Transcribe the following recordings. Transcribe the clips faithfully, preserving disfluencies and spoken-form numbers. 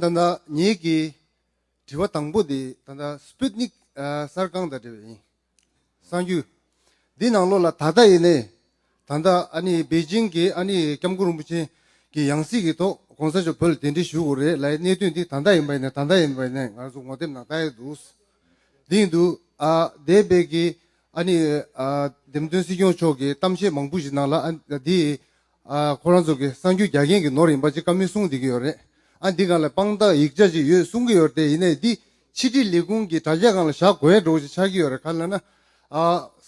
ད་ལྟ་ངེད་ཀྱི་དྲི་བ་དང་པོ་དེ་ད་ལྟ་སྤུད་ནིག་ཨ་གསར་ཁང་དང་འབྲེལ་བ་ཡིན། གསར་འགྱུར་འདི་ནང་ལོགས་ལ་ད་ལྟ་ཡིན་ནའི་ད་ལྟ་ཨ་ནི་པེ་ཅིང་གི་ཨ་ནི་སྐྱབས་མགོན་རིན་པོ་ཆེ་གི་ཡང་སྲིད་ཀྱི་ཐོག་གོང་ས་མཆོག་བོད་ལ་གདན་འདྲེན་ཞུ་དགོས་རེད་ལབ་གནད་དོན་འདི་ད་ལྟ་ཡིན་པ་ཡིན་ནའི་ད་ལྟ་ཡིན་པ་ཡིན་ནའི་ང་ཚོ་ངོ་དེབ་ནང་ལྟ་ཡི་འདུག་འདི་ཡིན་དུས་ཨ་འདས་པའི་གི་ཨ་ནི་ཨ་འདེམས་ཐོན་སྲིད་སྐྱོང་མཆོག་གི་གཏམ་བཤད་མང་པོ་ཞིག་ནང་ལ་ཨ་འདི་ཨ་ཁོ་རང་ཚོ་གི་གསར་འགྱུར་རྒྱག་མཁན་གྱི་ནོར་ཡིན་པ་ཅིག་བཀའ་མོལ་གསུངས་བསྡད་ཀྱི་ཡོད་རེད། ཨ་འདི་སྒང་ལ་དཔང་རྟགས་ཡིག་ཆ་ཅིག་ཡོད་གསུང་གི་ཡོད་རེད་དེ་ཡིན་ནའི་འདི་ཕྱི་དྲིལ་ལས་ཁུངས་ཀྱི་དྲ་རྒྱ་སྒང་ལ་བཞག་དགོས་འགྲོ་ཞིག་ཆགས་ཀྱི་ཡོད་རེད། ག་རེ་ལབ་ན་ཨ་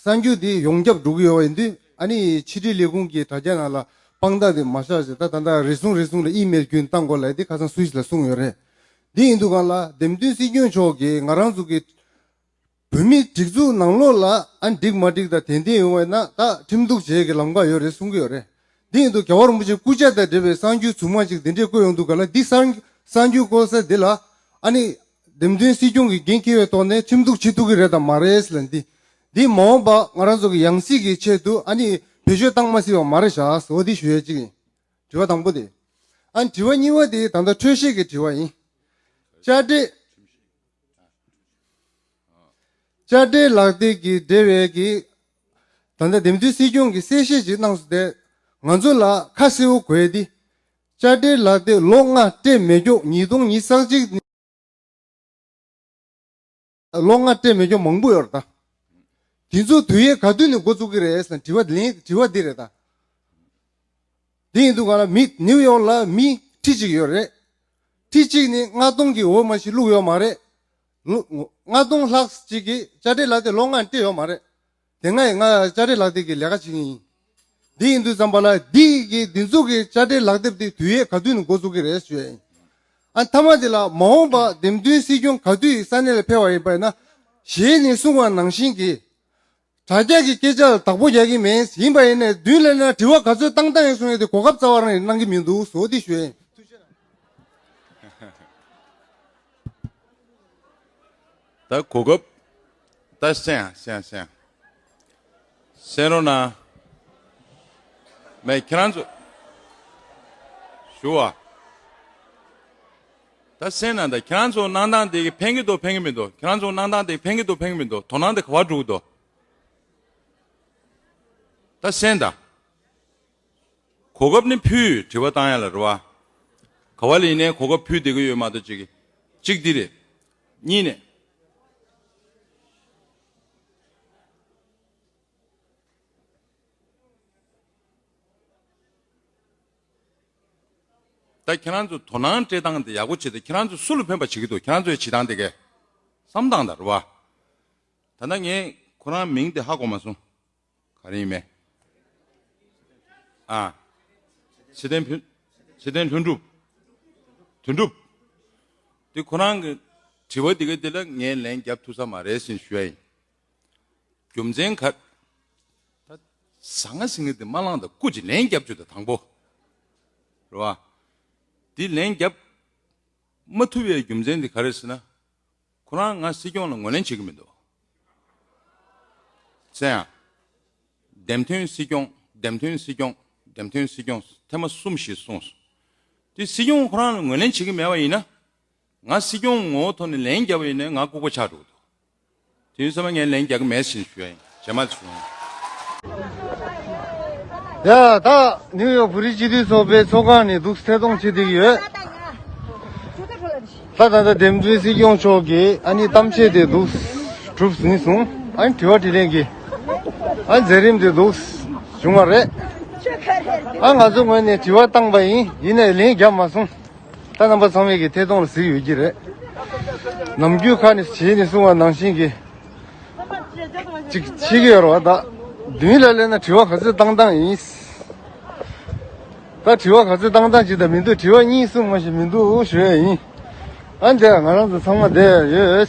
གསར་འགྱུར་འདི་ཡོངས་ཁྱབ་འགྲོ་གི་ཡོད་པ་ཡིན་དུས་ཨ་ནི་ཕྱི་དྲིལ་ལས་ཁུངས་ཀྱི་དྲ་རྒྱ་ནང་ལ་དཔང་རྟགས་འདི་མ་བཞག་ཞེས་ད་ད་ལྟ་རེ་ཟུང་རེ་ཟུང་ལ་ཨི་མེལ་བརྒྱུད་བཏང་དགོས་ལབ་འདི་ཁ་སང་སུད་སི་ལ་གསུངས་ཡོད་རེད། འདི་ཡིན་དུས་སྒང་ལ་འདེམས་ཐོན་སྲིད་སྐྱོང་མཆོག་གིས་ང་རང་ཚོ་གི་བོད་མིའི་སྒྲིག་འཛུགས་ནང་ལོགས་ལ་ཨ་འགྲིག་མ་འགྲིག་དང་དེ་འདྲ་ཡོང་བ་ན་ད་ཁྲིམས་གཏུག་བྱེད་ཀྱི་ལམ་ཁ་ཡོད་རེད་གསུང་གི་ཡོད་རེད། འདི་ཡིན་དུས་རྒྱལ་བ་རིན་པོ་ཆེའི་སྐུ་ཕྱྭ་དང་འབྲེལ་བའི་གསར་འགྱུར་ཚུལ་མིན་ཅིག་འདི་འདྲས་བཀོད་ཡོང་དུས་ག་ལ་འདི་གསར་གསར་འགྱུར་བཀོད་ས་འདི་ལ་ཨ་ནི་འདེམས་ཐོན་སྲིད་སྐྱོང་གི་འགན་འཁྱེར་བའི་ཐོག་ནས་ཁྲིམས་གཏུག་བྱེད་ཐུབ་ཀྱི་རེད་དམ་མ་རེད་ཟེར་ལབ་འདི། འདི་མ་འོངས་པ་ང་རང་ཚོ་གི་ཡང་སྲིད་ཀྱི་ཆེད་དུ་ཨ་ནི་བེད་སྤྱོད་བཏང་མ་སྲིད་པ་མ་རེད་ཤག་ཟེར་བ་འདི་ཞུ་ཡས་གཅིག་ཡིན། དྲི་བ་དང་པོ་དེ། ཨ་ནི་དྲི་བ་གཉིས་པ་དེ་ད་ལྟ་འཕྲོས་བཤད་ཀྱི་དྲི་བ་ཡིན། དཔྱ་ཁྲལ། དཔྱ་ཁྲལ་ལག་དེབ་ཀྱི་འབྲེལ་བའི་གི་ད་ལྟ་འདེམས་ཐོན་སྲིད་སྐྱོང་གི་གསལ་བཤད་ཅིག་གནང་སོང་སྟེ། ང་ཚོ་ལ་ཁ་གསལ་པོ་དགོས་ཏེ། དཔྱ་ཁྲལ་ལག་དེབ་ལོ་ལྔ་སྤྲད་མེད་མཁན་ཉིས་སྟོང་ཉི་ཤུ་རྩ་གཅིག་ནས་ལོ་ལྔ་སྤྲད་མེད་མཁན་མང་པོ་ཡོད་རེད་ད། དེ་ཚོ་དུས་ཡུན་ག་དུས་ནས་འགོ་བཙུགས་ཀྱི་རེད་ཟེར་ན་དྲི་བ་ལན་དྲི་བ་འདི་རེད་ད། དེ་ཡིན་དུས་ག་ལ་མི་ནིའུ་ཡོག་ལ་མི་ཁྲི་གཅིག་ཡོད་རེད། ཁྲི་གཅིག་ནི་ལྔ་སྟོང་གི་འོག་མ་ཞིག་བླུགས་ཡོད་མ་རེད། ལོ་ལྔ་སྟོང་ལྷག་ཅིག་གིས་དཔྱ་ཁྲལ་ལག་དེབ་ལོ་ལྔ་སྤྲད་ཡོད་མ་རེད། དེ་སྔ་ཡི་ང་དཔྱ་ཁྲལ་ལག་དེབ་ཀྱི་ལས་ཀ་བྱེད་མཁན་ཡིན། འདི་ཡིན་དུས་ཙམ་པ་ལ་འདི་གི་འདི་ཚོ་གི་དཔྱ་ཁྲལ་ལག་དེབ་དེ་དུས་ཡུན་ག་དུས་ནས་འགོ་བཙུགས་ཀྱི་རེད་ཞུ་ཡ་ཡིན། ཨ་མཐའ་མ་དེ་ལ་མ་འོངས་པ་འདེམས་ཐོན་སྲིད་སྐྱོང་ག་དུས་ས་གནས་ལ་ཕེབས་པ་ཡིན་པ་ཡིན་ན་ཞེས་ནས་གསུངས་པ་ནང་བཞིན་གྱི་དྲ་རྒྱ་གི་སྐད་ཆ་ལ་བདག་པོ་རྒྱག་གི་མེད་ཡིན་པ་ཡིན་ནའི་མདུན་ལ་ན་དྲི་བ་ག་ཚོད་བཏང་བཏང་ཡིན་གསུང་ཡ་དེ་གོ་སྐབས་རྩ་བ་རང་ཡིན་གནང་གི་མི་འདུག་ཟེར་བ་དེ་ཞུ་ཡ་ཡིན། ད་གོ་སྐབས། ད་གསན་ཡ་གསན་ཡ་གསན་ཡ། གསན་རོགས་གནང་། མེད་ཁྱེད་རང་ཚོ། ཞུ་བ། ད་གསན་ན་ད་ཁྱེད་རང་ཚོ་གནང་སྟངས་དེ་གི་ཕན་གི་འདུག་ཕན་གི་མི་འདུག་ཁྱེད་རང་ཚོ་གནང་སྟངས་དེ་ཕན་གི་འདུག་ཕན་གི་མི་འདུག་དོ་སྣང་དེ་ག་བ་འགྲོ་གི་འདུག་ད་གསན་ད། གོ་སྐབས་ནི་ཕུལ་དྲི་བ་བཏང་ཡ་ལ་རེད་བ། ག་བ་ལ་ཡིན་ནའི་གོ་སྐབས་ཕུལ་བསྡད་ཀྱི་ཡོད་མ་གཏོགས་གཅིག་གཅིག་འདི་རེད། གཉིས་ནས། ད་ཁྱེད་རང་ཚོ་དོ་སྣང་སྤྲད་སྟངས་དེ་ཡག་པོ་བྱེད་དུས་ཁྱེད་རང་ཚོ་སུ་ལ་ཕན་པ་བྱེད་ཀྱི་འདུག་ཁྱེད་རང་ཚོའི་བྱེད་སྟངས་དེ་གས་བསམ་སྟངས་དང་རེད་བ། ད་ལྟ་ངས་ཁོ་རང་མིང་དེ་ཧ་གོ་མ་སོང་། ག་རེ་ཡིན་མེད། ཨ། ཚེ་བརྟན་ཕུན། ཚེ་བརྟན་ལྷུན་གྲུབ། དོན་གྲུབ། དེ་ཁོ་རང་གི་དྲི་བ་དེ་ག་དེ་ལ་ངས་ལན་རྒྱབ་ཐུབ་ས་མ་རེད་ཟེར་ཞུ་ཡ་ཡིན། རྒྱུ་མཚན་ག་ད་ཟང་ངེ་ཟིང་ངེ་དེ་མ་བླངས་དང་སྐུ་མཁྱེན་ལན་རྒྱབ་བཅུག་དང་དང་པོ། རེད་བ། དེ་ལན་རྒྱབ་མ་ཐུབ་པའི་རྒྱུ་མཚན་དེ་ག་རེ་ཟེར་ན། ཁོ་རང་ང་སྲིད་སྐྱོང་ལ་ངོས་ལེན་བྱེད་ཀྱི་མི་འདུག་ཟེར་ཡང་། འདེམས་ཐོན་སྲིད་སྐྱོང་འདེམས་ཐོན་སྲིད་སྐྱོང་འདེམས་ཐོན་སྲིད་སྐྱོང་ཐེངས་མ་གསུམ་ཞིག་གསུངས་སོང་། དེ་སྲིད་སྐྱོང་ཁོ་རང་ལ་ངོས་ལེན་བྱེད་ཀྱི་མེད་པ་ཡིན་ན། ང་སྲིད་སྐྱོང་ངོ་བོ་ཐོག་ནས་ལན་བརྒྱབ་པ་ཡིན་ན་ང་ལྐུགས་པ་ཆགས་འགྲོ་གི་འདུག་དེ་ཡིན་ཙང་ངས་ལན་རྒྱག་གི་མེད་ཟེར་ཞུ་ཡ་ཡིན། རྗེས་མ་ཞུ། ཡ་ད་ནིའུ་ཡོག་བོད་རིགས་སྤྱི་འཐུས་ཚོགས་པའི་ཚོགས་ཁང་ནས་འདུག་ཐད་གཏོང་བྱེད་བསྡད་ཀྱི་ཡོད། ད་ད་ལྟ་འདེམས་ཐོན་སྲིད་སྐྱོང་མཆོག་གིས་ཨ་ནི་གཏམ་བཤད་དེ་འདུག་གྲུབ་ཟིན་སོང་། ཨ་ནི་དྲི་བ་དྲིས་ལན་གྱི་ཨ་ནི་མཛད་རིམ་དེ་འདུག་བྱུང་བ་རེད། ཨ་ང་ཚོ་ངོས་ནས་དྲི་བ་བཏང་པ་ཡིན། ཡིན་ནའི་ལན་བརྒྱབ་མ་སོང་། ད་རྣམ་པ་ཚང་མས་ཀྱི་ཐད་གཏོང་ལ་གཟིགས་ཡོད་ཀྱི་རེད། ནམ་རྒྱུན་ཁ་ནས་བྱས་ནས་གསུང་བ་ནང་བཞིན་གྱི་ཅིག་བྱེད་ཀྱི་ཡོད་རེད་བ། ད་མདུན་ལ་སླེབས་ན་དྲི་བ་ག་ཚོད་བཏང་སྟངས་ཡིན། ད་དྲི་བ་ག་ཚོད་བཏང་སྟངས་ཅིག་ད་མི་འདུག་དྲི་བ་གཉིས་གསུམ་མ་ཞིག་མི་འདུག་ཞུ་ཡ་ཡིན། ཨ་འདྲ་ང་རང་ཚོ་ཚང་མ་བསྡད་ཡོད།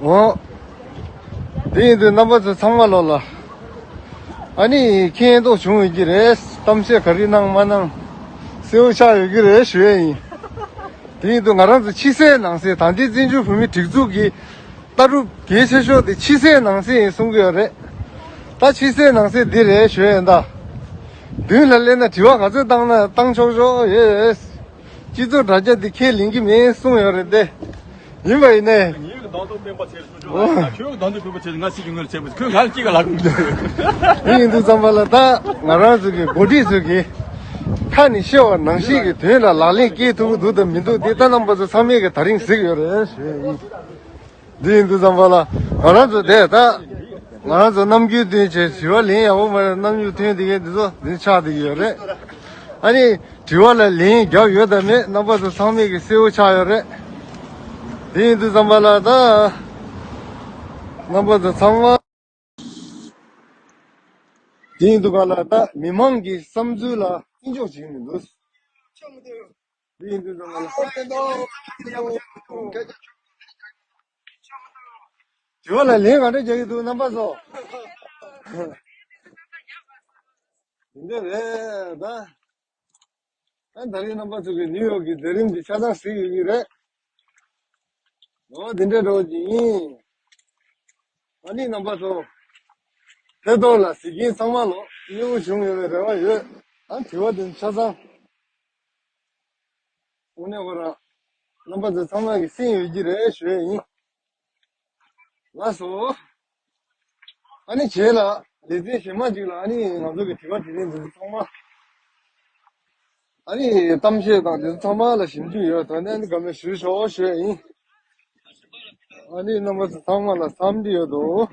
འོ། དེ་ཡིན་དུས་རྣམ་པ་ཚོ་ཚང་མ་ལོག་ལ། ཨ་ནི་མཁྱེན་རྟོགས་བྱུང་ཡོད་ཀྱི་རེད། གཏམ་བཤད་ག་རེ་གནང་མ་གནང་། གསལ་པོ་ཆགས་ཡོད་ཀྱི་རེད་ཞུ་ཡས་ཡིན། དེ་ཡིན་དུས་ང་རང་ཚོ་ཕྱི་གསལ་ནང་གསལ་ད་ལྟའི་བཙན་བྱོལ་བོད་མིའི་སྒྲིག་འཛུགས་ཀྱི་ལྟ་གྲུབ་གལ་ཆེ་ཤོས་དེ་ཕྱི་གསལ་ནང་གསལ་ཡིན་གསུང་གི་ཡོད་རེད། ད་ཕྱི་གསལ་ནང་གསལ་འདི་རེད་ཞུ་ཡས་ཡིན་ད། མདུན་ལ་སླེབས་ན་དྲི་བ་ག་ཚོད་བཏང་ན་བཏང་ཆོག་ཆོག་ཡོད། སྤྱི་ཚོགས་དྲ་རྒྱ་འདི་ཁས་ལེན་གྱི་མེད་གསུངས་ཡོད་རེད་དེ། ཡིན་པ་ཡིན་ནའི། ངའི་གདོང་ཐོག་སྤེན་པ་ཆེ་རུ་ཆུང་ཆུང་ལ་ཁྱོད་གདོང་ཐོག་སྤེན་པ་ཆེ་རུ་ང་སྲིད་ཀྱི་ངོས་ལ་བྱས་པ་ཁྱོད་ང་ལ་གཅིག་ག་ལབ་གི་འདུག་དེ་ཡིན་དུས་ཙམ་པ་ལ་ད་ང་རང་ཚོ་གི་འགོ་ཁྲིད་ཚོ་གི་ཁ་ནས་བཤད་པ་ནང་བཞིན་གྱི་དོན་ལ་ལག་ལེན་སྐྱེལ་ཐུབ་ཀྱི་འདུག་དང་མི་འདུག་དེ་ད་རྣམ་པ་ཚོ་ཚང་མས་གི་ད་རིང་གཟིགས་ཡོད་རེད་ཞུ་ཡ་ཡིན། འདི་ཡིན་དུས་ཙམ་པ་ལ་ང་རང་ཚོ་དེ་ད་ང་རང་ཚོ་ནམ་རྒྱུན་བསྟུན་བྱས་དྲི་བ་ལན་ཡག་པོ་མ་རེད། ནམ་རྒྱུན་ཐོན་བསྡད་མཁན་འདི་ཚོ་འདི་ཆགས་བསྡད་ཀྱི་ཡོད་རེད། ཨ་ནི་དྲི་བ་ལ་ལན་རྒྱབ་ཡོད་དམ་མེད་རྣམ་པ་ཚོ་ཚང་མས་ཀྱི་གསལ་བོ་ཆགས་ཡོད་རེད། དེ་ཡིན་དུས་ཙམ་པ་ལ་ད་རྣམ་པ་ཚོ་ཚང་མ་དེ་ཡིན་དུས་ག་ལ་ད་མི་མང་གི་བསམ་ཚུལ་ལ་བརྩི་འཇོག་བྱེད་ཀྱི་མི་འདུག་དེ་ཡིན་དུས་ཙམ་པ་ལ་དྲི་བ་ལ་ལན་ག་འདྲ་རྒྱག་གི་འདུག་རྣམ་པ་ཚོ། དེ་འདྲ་རེད་ད། ཨ་ད་རིང་རྣམ་པ་ཚོ་གི་ནིའུ་ཡོག་གི་མཛད་རིམ་འདི་ཆ་ཚང་གཟིགས་ཡོད་ཀྱི་རེད། འོ་དེ་འདྲ་འགྲོ་གི་ཡིན། ཨ་ནི་རྣམ་པ་ཚོ། ཐད་གཏོང་ལ་གཟིགས་མཁན་ཚང་མ་ལོ་སྙན་པོ་བྱུང་ཡོད་པའི་རེ་བ་ཡོད། ཨ་དྲི་བ་དེ་ཆ་ཚང་། དངོས་གནས་ཁོ་རང་རྣམ་པ་ཚོ་ཚང་མ་གི་གསན་ཡོད་ཀྱི་རེད་ཞུ་ཡས་ཡིན། ལགས་སོ། ཨ་ནི་བྱས་ལ་ལེ་ཚན་གཞན་མ་ཅིག་ལ་ཨ་ནི་ང་ཚོ་གི་དྲི་བ་དྲིས་ལན་འདི་ཚོ་ཚང་མ། ཨ་ནི་གཏམ་བཤད་དང་འདི་ཚོ་ཚང་མ་ལ་ཞིབ་འཇུག་ཡོད། ད་ནས་ཨ་ནི་དགའ་མོས་ཞུ་ཤོག་ཞུ་ཡས་ཡིན། ཨ་ནི་རྣམ་པ་ཚོ་ཚང་མ་ལ་འཚམས་འདྲི་ཡོད་དོ།